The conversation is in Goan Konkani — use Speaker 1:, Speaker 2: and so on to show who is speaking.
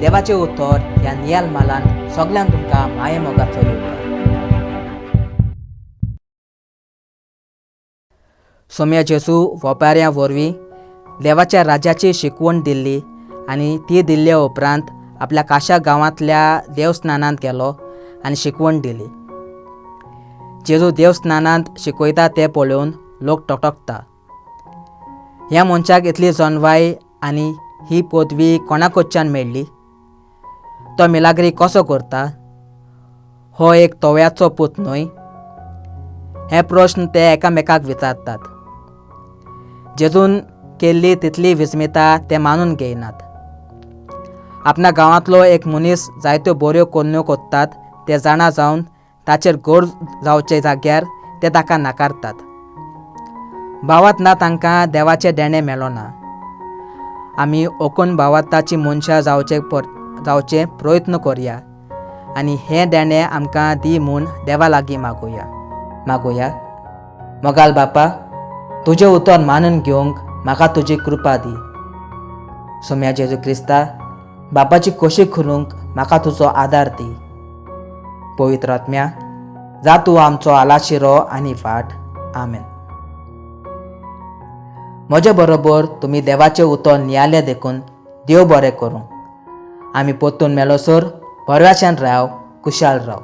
Speaker 1: देवाचें उतर ह्या नियाल मालान सगल्यांक तुमकां मायेमोगाचो येवकार. सोम्या जेजू वोपाऱ्यां वरवीं देवाच्या राज्याची शिकवण दिल्ली आनी ती दिल्ल्या उपरांत आपल्या काशा गांवांतल्या देवस्नानांत गेलो आनी शिकवण दिली. जेजू देवस्नानांत शिकयता तें पळोवन लोक टकटकता. ह्या मनशाक इतली जनवाय आनी ही पदवी कोणा कडच्यान मेळ्ळी? तो मिलाग्री कसो करता? हो एक तोव्याचो पूत न्हय? हे प्रश्न ते एकामेकाक विचारतात. जेजून केल्ली तितली विस्मिता ते मानून घेयनात. आपल्या गांवांतलो एक मनीस जायत्यो बऱ्यो करण्यो करतात ते जाणा जावन ताचेर गोड जावचे जाग्यार ते ताका नाकारतात. भावात ना तांकां देवाचें देणें मेळना. आमी ओकून भावार्थाची मनशां जावचे जावचे प्रयत्न करया आनी हें देणें आमकां दी म्हूण देवा लागीं मागुया. मागुया. मोगाल बापा, तुजें उतर मानून घेवंक म्हाका तुजी कृपा दी. सोम्या जेजू क्रिस्ता, बापाची खोशी करूंक म्हाका तुजो आदार दी. पवित्र आत्म्या, जा तूं आमचो आलाशिरो आनी वाट. आमेन. म्हजे बरोबर तुमी देवाचें उतर नियाळ्ळें देखून देव बरें करूं. आमी परतून मेळसर बऱ्याच्यान राव, कुशाल राव.